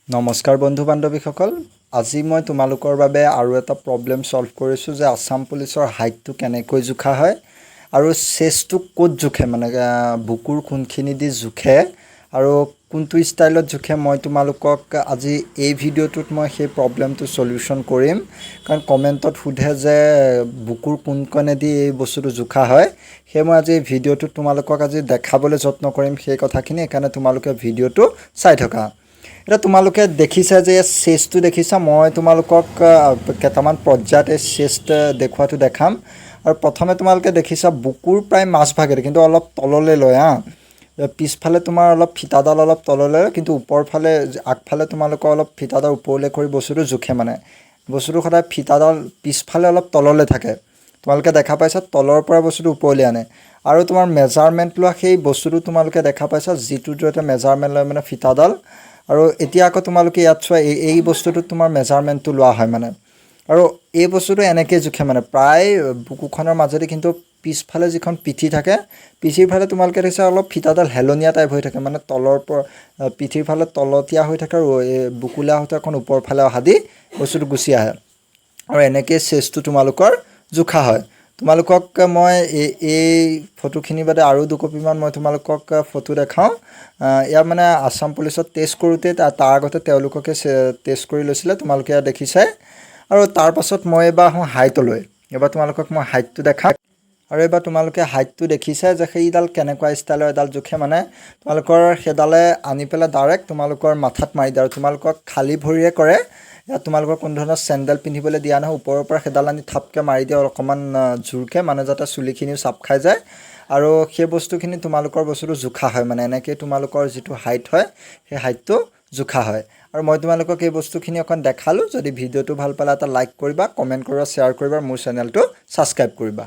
নমস্কাৰ বন্ধু বান্ধৱীসকল, আজি মই তোমালোকৰ বাবে আৰু এটা প্ৰব্লেম ছল্ভ কৰিছোঁ যে আছাম পুলিচৰ হাইটটো কেনেকৈ জোখা হয় আৰু চেষ্টটো ক'ত জোখে, মানে বুকুৰ কোনখিনি দি জোখে আৰু কোনটো ষ্টাইলত জোখে। মই তোমালোকক আজি এই ভিডিঅ'টোত মই সেই প্ৰব্লেমটো চলিউশ্যন কৰিম, কাৰণ কমেণ্টত সোধে যে বুকুৰ কোনকণেদি এই বস্তুটো জোখা হয়। সেই মই আজি এই ভিডিঅ'টোত তোমালোকক আজি দেখাবলৈ যত্ন কৰিম সেই কথাখিনি। সেইকাৰণে তোমালোকে ভিডিঅ'টো চাই থকা। এতিয়া তোমালোকে দেখিছা যে ইয়াত চেষ্টটো দেখিছা। মই তোমালোকক কেইটামান পৰ্যায়ত এই চেষ্ট দেখুৱাটো দেখাম। আৰু প্ৰথমে তোমালোকে দেখিছা বুকুৰ প্ৰায় মাজভাগেৰে, কিন্তু অলপ তললৈ লয়। পিছফালে তোমাৰ অলপ ফিটাডাল অলপ তললৈ লয়, কিন্তু ওপৰফালে আগফালে তোমালোকৰ অলপ ফিটাডাল ওপৰলৈ কৰি বস্তুটো জোখে। মানে বস্তুটো সদায় ফিটাডাল পিছফালে অলপ তললৈ থাকে। তোমালোকে দেখা পাইছা, তলৰ পৰা বস্তুটো ওপৰলৈ আনে। আৰু তোমাৰ মেজাৰমেণ্ট লোৱা সেই বস্তুটো তোমালোকে দেখা পাইছা, যিটোৰ জৰিয়তে মেজাৰমেণ্ট লয়, মানে ফিটাডাল। আৰু এতিয়া আকৌ তোমালোকে ইয়াত চোৱা, এই বস্তুটোত তোমাৰ মেজাৰমেণ্টটো লোৱা হয় মানে। আৰু এই বস্তুটো এনেকৈ জোখে, মানে প্ৰায় বুকুখনৰ মাজেদি, কিন্তু পিছফালে যিখন পিঠি থাকে, পিঠিৰ ফালে তোমালোকে দেখিছা অলপ ফিটাডাল হেলনীয়া টাইপ হৈ থাকে, মানে তলৰ পৰা পিঠিৰ ফালে তলতীয়া হৈ থাকে আৰু এই বুকুলৈ আহোঁতে অকণ ওপৰ ফালে অহা দি বস্তুটো গুচি আহে। আৰু এনেকৈ চেষ্টটো তোমালোকৰ জোখা হয়। তোমালোকক মই এই ফটোখিনি বাদে আৰু দুকপিমান মই তোমালোকক ফটো দেখাওঁ। ইয়াৰ মানে আছাম পুলিচত টেষ্ট কৰোঁতে তাৰ আগতে তেওঁলোককে টেষ্ট কৰি লৈছিলে, তোমালোকে ইয়াত দেখিছাই। আৰু তাৰপাছত মই এইবাৰ আহোঁ হাইটলৈ। এইবাৰ তোমালোকক মই হাইটটো দেখাম। আৰু এইবাৰ তোমালোকে হাইটটো দেখিছা যে সেইডাল কেনেকুৱা ষ্টাইলৰ এডাল জোখে, মানে তোমালোকৰ সেইডালে আনি পেলাই ডাইৰেক্ট তোমালোকৰ মাথাত মাৰি দিয়ে। আৰু তোমালোকক খালী ভৰিৰে কৰে ইয়াত, তোমালোকৰ কোনো ধৰণৰ চেণ্ডেল পিন্ধিবলৈ দিয়া নহয়। ওপৰৰ পৰা সেইডাল আনি থাপকৈ মাৰি দিয়ে অকণমান জোৰকৈ, মানে যাতে চুলিখিনিও চাপ খাই যায়। আৰু সেই বস্তুখিনি তোমালোকৰ বস্তুটো জোখা হয়, মানে এনেকৈ তোমালোকৰ যিটো হাইট হয়, সেই হাইটটো জোখা হয়। আৰু মই তোমালোকক এই বস্তুখিনি অকণ দেখালোঁ। যদি ভিডিঅ'টো ভাল পালা, এটা লাইক কৰিবা, কমেণ্ট কৰিবা, শ্বেয়াৰ কৰিবা, মোৰ চেনেলটো ছাবস্ক্ৰাইব কৰিবা।